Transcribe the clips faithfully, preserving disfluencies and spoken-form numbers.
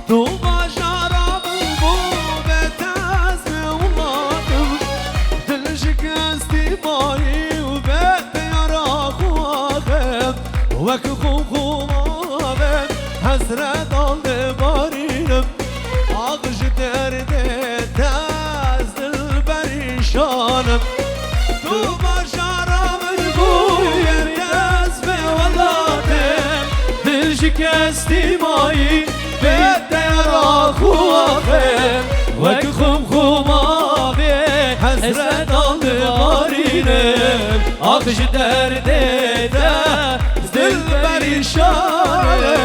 Tu bajara min bû be tez bi welatim, dil şikestî mayî û be diyara xwe axim. Wek xum xuma be hesretan dibarînim, ax ji derdê te ez dil perîşanim. Tu bajara min bûye, ez bi welatim, dil şikestî mayî, bê dera xwe axim. Wek xum xuma bê hesretan dibarînim, ax ji derdê te dil perîşanim.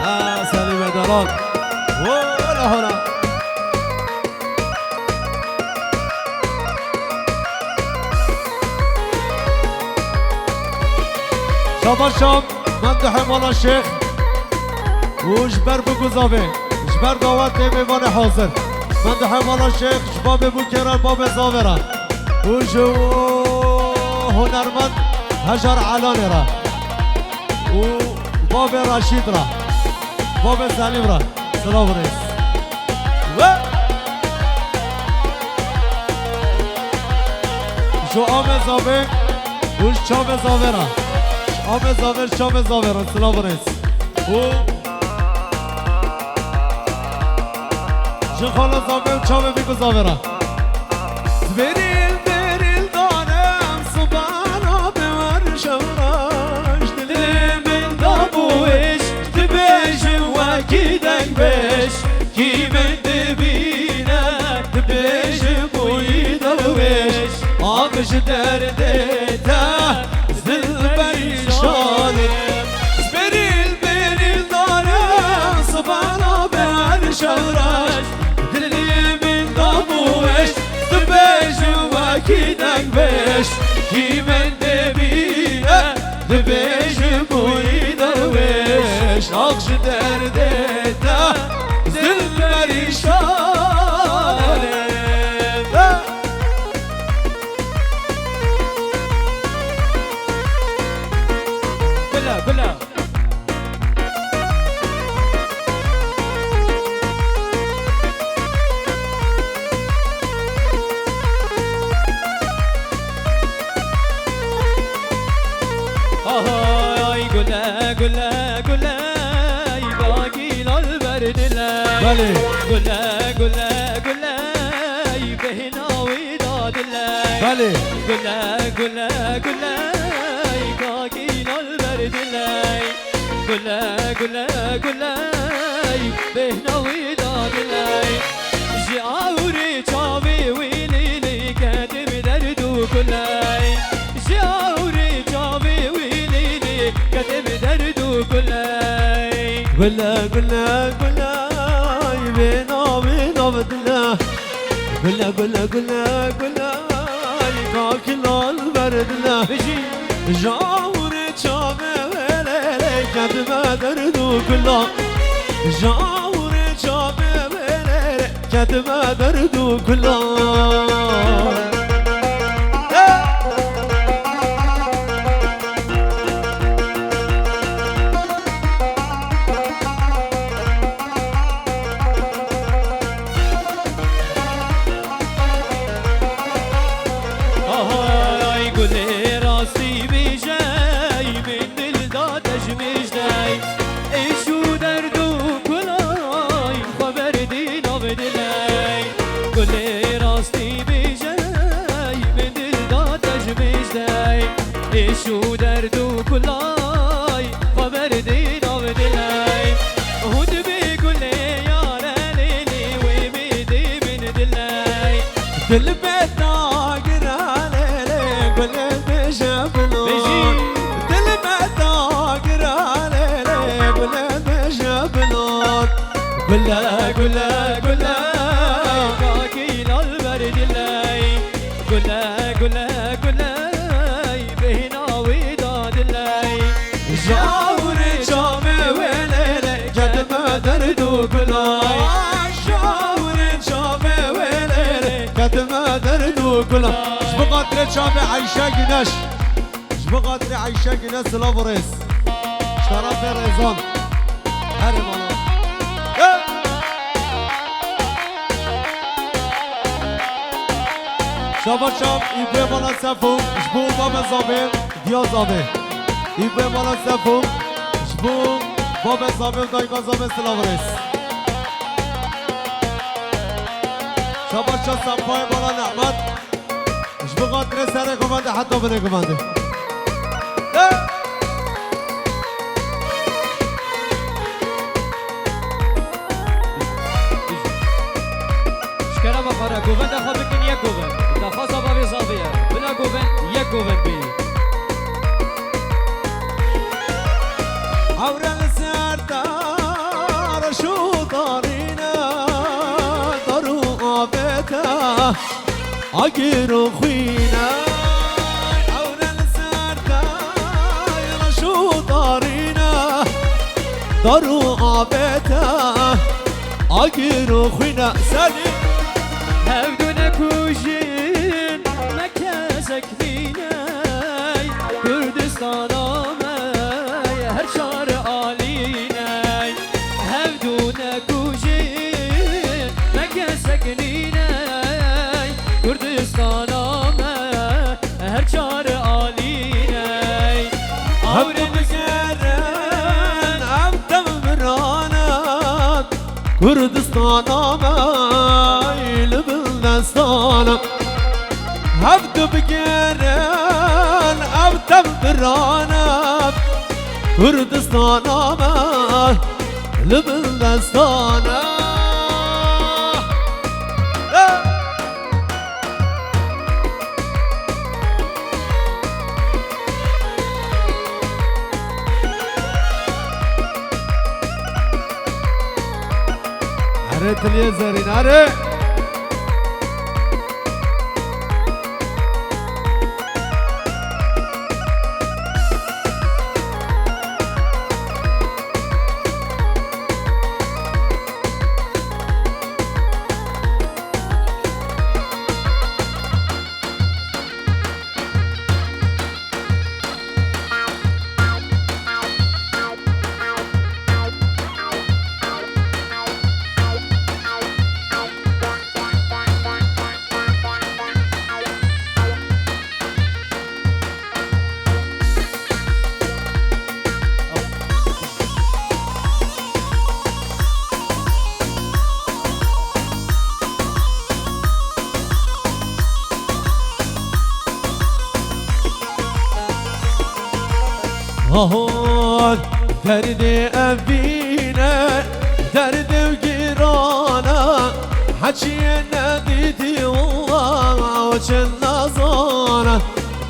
Ah, Selîme Dalan. Wo, la hora. Şabaş şam, men dihê mala Şêx û ji ber bû ku zavê, ji ber dawetê mêvanê hazir. Men dihê mala Şêx ji babê bû kêra babê zavê re û ji hunermend Hejar Elanê re û babê Reşîd re, babê Selîm re. Silav û rêz. We! Ji amê zavê û ji çavê zavê re. Ji amê zavê, ji çavê zavê re. Silav û rêz. Û ji xala zavê û çavê vî ku zavê re. Zbêrîl, zbêrîl danem, sibana bi wer şewraş. Dilê min dabû êş, dibêjim wekî dengbêj. Kî min dibîne, dibêjim bûyî derwêş. Ax ji derdê te, zil perîşanim. Zbêrîl, zbêrîl danem, sibana bi wer şewraş. Dilê min dabû êş, dibêjim wekî dengbêj. Kî min dibîne, dibêjim bûyî derwêş. Ax ji derdê te, zil perîşanim. Bila, bila. Ahay, gule, gule, gule, kakî lal ber dilê. Belê. Gule, gule, gule, bêhna wî da dilê. Belê. Gule, gule, gule, kakî lal ber dilê. Gule, gule, gule, bêhna wî da dilê. Ji awrê çavê wî lîlî ketim derd û gule. Ji awrê çavê wî lîlî ketim derd û gule. Gule, gule, gule, bêhna wî da dilê. Gule, gule, gule, gule, kakî lal ber dilê. Bijî. Ji awrê çavê wê lêlê ketime derd û gula. Ji awrê çavê wê lêlê ketime derd û gula. Hey! Ahay, gulê rastî bêjey, min dil da te ji mêjdey. Êş û derd û kulay, xwe berdî nav diley. Gulê rastî bêjey, min dil da te ji mêjdey. Êş û derd û kulay, xwe berdî nav diley. Hûn dibê gulê yare lêlê wê mêdê min diley. Dil me dagire lêlê gulê bêje bilor. Bêjî. Dil me dagire lêlê gulê bêje bilor. Gule, gule, gule, kakî lal ber diley. Gule, gule, gule, bêhna wî da diley. Ji awrê çavê wê lêlê ketime derd û gula. Ji awrê çavê wê lêlê ketime derd û gula. Ji bo xatirê çavê Eyşe Güneş. Ji bo xatirê Eyşe Güneş silav û rêz. Ji tarafê Rêzan. Herê mala. Şabaş çav, îbê bala Sefo, ji bo babê Zavê, diya Zavê. Îbê bala Sefo, ji bo babê Zavê û dayika Zavê silav rêz. Şabaş çav Sefayê bala Nehmet, ji bo xatirê serê govendê heta binê govendê. Hey! Ji kerema xwe re govenda xwe bikin yek govend. Daxwaza bavê zavê ye. Bila govend yek govend bê. Ewre li ser dar şû darîne, dar û avête. Agir û xwîne, ewre li ser te reş û darîne, dar û avête, agir û xwîne. Selî. Hevdu nekujin, me kesek nîne, Kurdistana me her çar alîne. Hevdu nekujin, me kesek nîne, Kurdistana me her çar alîne. Hevdu bigerin ev demirane, Kurdistana me li bin destane. Hevdu bigerin ev demirane, Kurdistana me li bin destane. Erê tiliyê zerîn, erê! Ahon, derdê evîne, derdê giran e, heçiyê nedîtî walla çi nezane.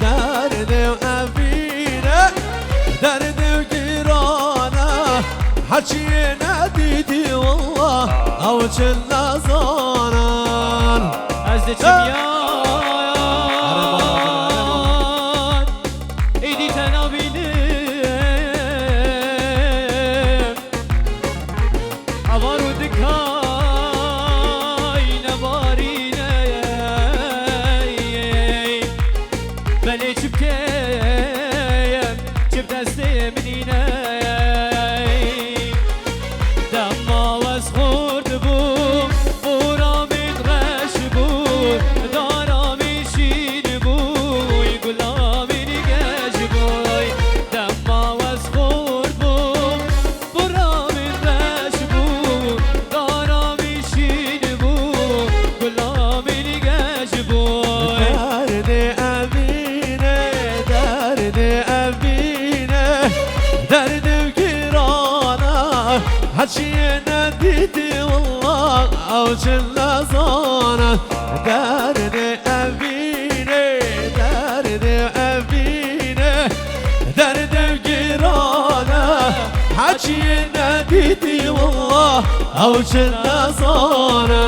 Derdê evîne, derdê giran e, heçiyê nedîtî walla ew çi nezanin. Ez diçim yar, êdî te nabînim. Avar û dikay nebarîne. Belê çi bikeyim, çi bi destê min îne. Dema ez xurt bûm, bora min reş bû, dara min şîn bû, gula min geş bû. Dema ez xurt bûm, Bora min reş bû, dara min şîn bû, gula min geş bû. Derdê evîne, derdê evîne, derdê giran e, heçiyê nedîtî walla ew çi nezane. Derdê evîne, derdê evîne, derdê giran e, heçiyê nedîtî walla ew çi nezane.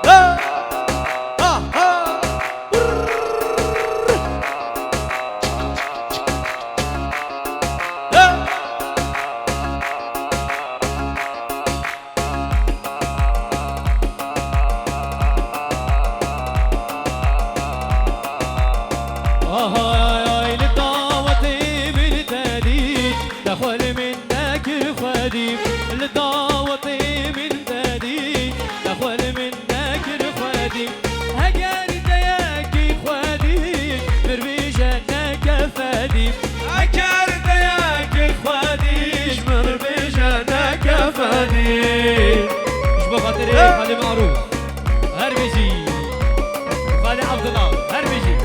Hey! Ha, ha! Hey! Ahay, li dawetê min te dît, te xwe li min nekir xwedî. Li dawetê min te dît, te xwe li min Hadi. Ji bo xatirê Xalê Marûf. Her bijî. Xalê Abdullah. Her bijî.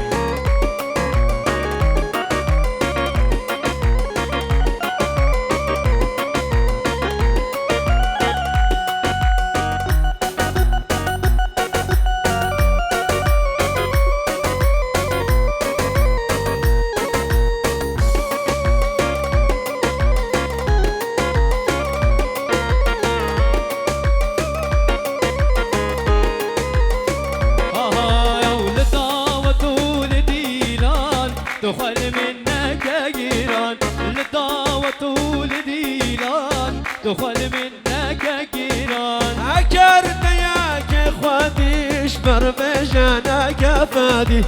Aha, ew li dawet û li dîlan, tu xwe li min neke giran. Li dawet û li dîlan, tu xwe li min neke giran. Eger te yekê xwedî ji ber bêje neke fedî.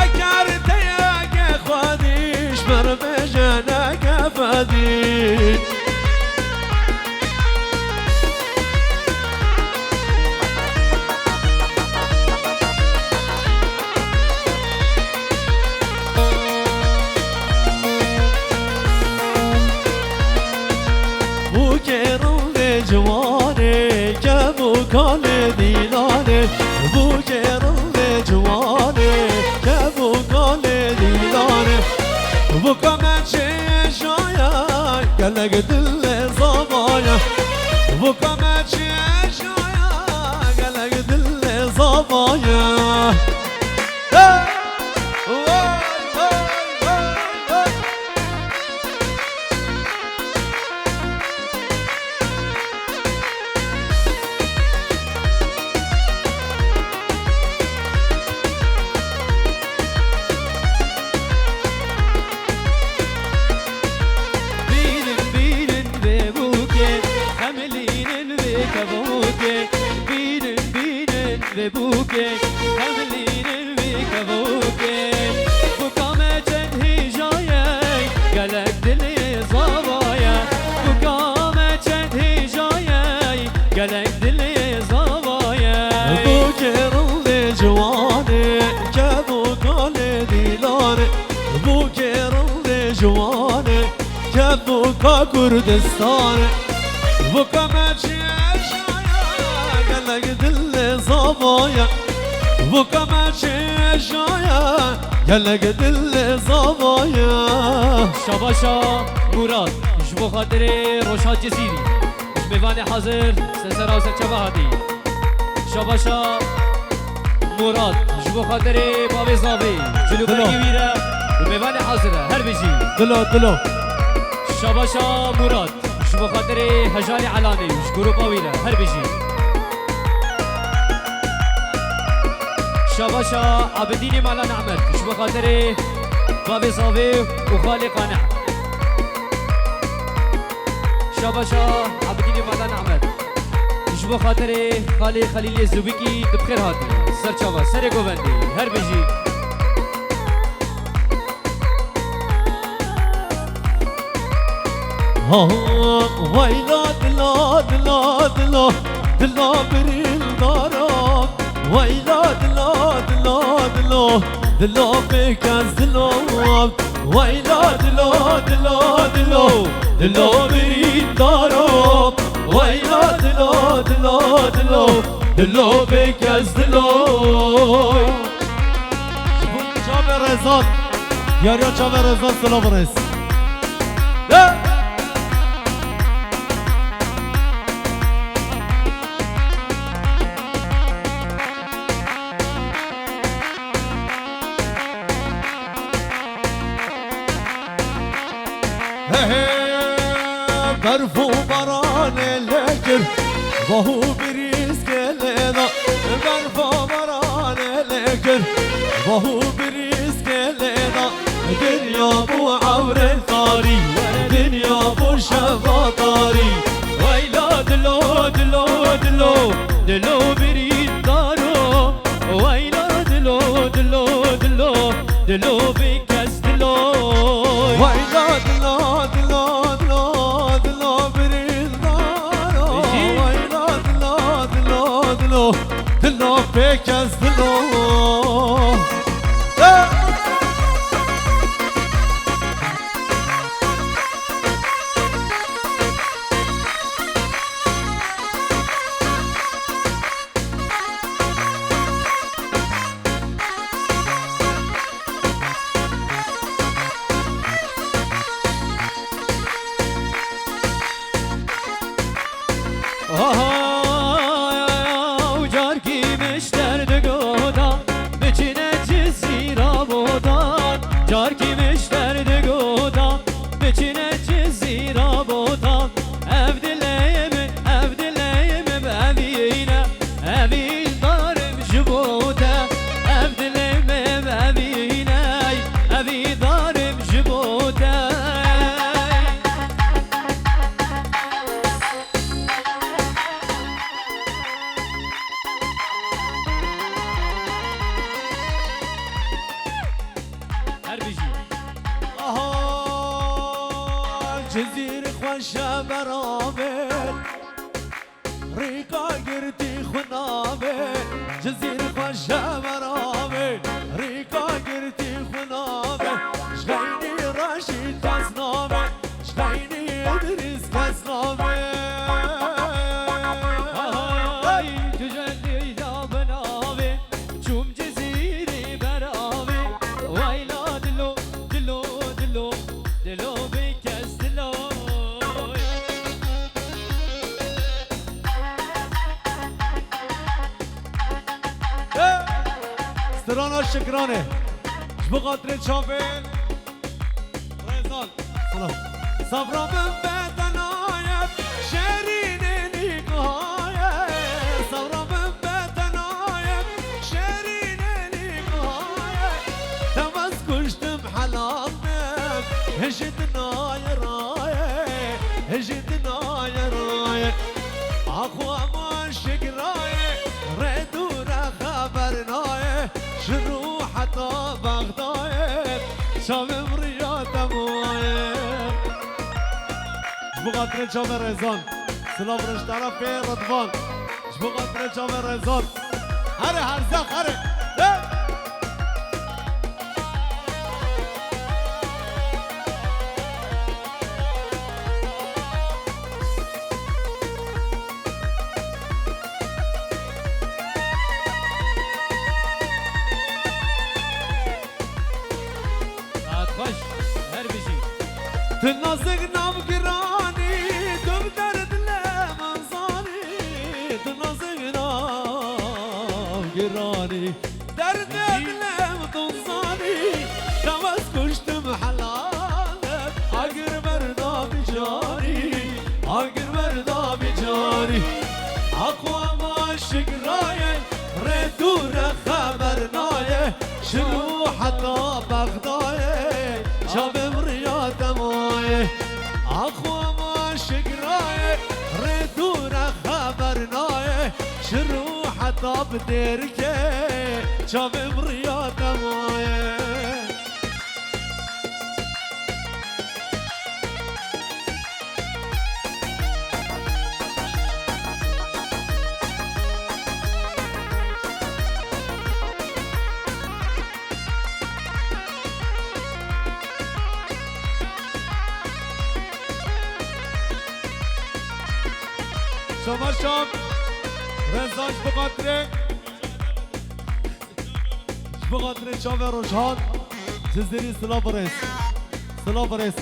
Eger te yekê xwedî ji ber bêje neke fedî. Bûkê rindê ciwanê, kevûka lê dîlanê. Bûkê rindê ciwanê, kevûka lê dîlanê. Bûka me çêjaya, gelek dil lê zavaya. Bûka me çêjaya, gelek dil lê zavaya. Hey! Vay, vay, vay, vay. Bînin, bînin vê bûkê, xemilînin vê kevokê. Bînin, bînin vê bûkê, xemilînin vê kevokê. Bûka me çend hêja ye, gelek dilê zava ye. Bûka me çend hêja ye, gelek dilê zava ye. Bûkê rindê ciwanê, kevûka lê dîlanê. Bûkê rindê ciwanê, kevûka Kurdistanê. Bûka me çêjaya, gelek dilê zava ye. Bûka me çêjaya, gelek dilê zava ye. Şabaşa Murat, ji bo xatirê Roşa Cizîrî, ji mêvanê hazir, ser sera û serçava hatî. Şabaşa Murat, ji bo xatirê bavê zavê, cilûbergê wî re û mêvanê hazir e, her bijî. Dilo, dilo. Şabaşa Murat, ji bo xatirê Hejalê Elanê û ji grûpa wî re, her bijî. Şabaşa Abidînê Malan Ehmed, ji bo xatirê bavê zavê û xalê Qane. Şabaşa Abidînê Malan Ehmed. Ji bo xatirê xalê Xelîlê Zubikî tu bi xêr hatî. Serçava, serê govendî, her bijî. Ha, wayla dila, dila, dila, dila birîndara. Wayla dila, dila, dila, dila pêk ez dila. Wayla dilo, dilo, dilo, dilo birîndaro. Wayla dilo, dilo, dilo, dilo bêkez dilo. Ji bo çavê Rezat, diyariya çavê Rezat silav û rêz. De! He he, berf û baranê lê kir, vah û birîskê lê da. Berf û baranê lê kir, vah û birîskê lê da. Dinya bû ewrên tarî, dinya bû şeva tarî. Weyla dilo, dilo, dilo, dilo birîndaro. Wayla dilo, dilo, dilo, dilo bêkez dilo. Wayla dilo, dilo, dilo, dilo birîndaro. Bijî. Wayla dilo, dilo, dilo, dilo bêkez dilo. Hey! Aha, carkî mişter digota, biçine Cizîra botan. Carkî mişter digota, biçine Cizîra botan. Ev dilê min, ev dilê min, evîne, evîn darim ji bo te. Ev dilê min, evîne, evîn darim ji bo te. Her bijî. Aha, Cizîr xweş e beravê, rîka girtî xwe navê. Cizîr xweş e beravê, rîka girtî xwe navê. Ji xeynî Reşîd kes navê. Ji xeynî Îdrîs kes navê. Hay, tu jendî da binavê, çûm Cizîrî beravê. Wayla dilo, dilo, dilo, dilo bê kes dilo. Strana Şikranê. Ji bo xatirê çavên Rezan. Silav. Sabra min bedenaye, şerînê nîgaye. Sabra min bedenaye, şerînê nîgaye. Tewez kuştim helal me, hijî dinaye raye, hijî dinaye raye. Axwa ma şigraye, rê dûre xeber naye. Ji rû heta Bexdayê, çavê min riya te maye. Ji bo xatirê çavê Rezan. Silav riştara pê Ridvan. Ji bo xatirê çavê Rezan. Here herzex here. Hey! Saet xweş, her bijî. Tu nazik nav giranî, tu bi derd lê min zanî, tu nazik nav giranî. Derdê dilê min tu zanî, tewez kuştim helal e. Agir berda bi canî, agir berda bi canî. Axwa ma şigraye, rê dûre xeber naye. Ji rû heta Bexdayê, çavê min riya te maye. Axwa ma şigraye, rê dûre xeber naye. Ji rû heta bi dêrikê, çavê min riya te maye. Şama şam. Reza ji bo xatirê. Ji bo xatirê çavê Rojhan. Cizîrî silav û rêz. Silav û rêz.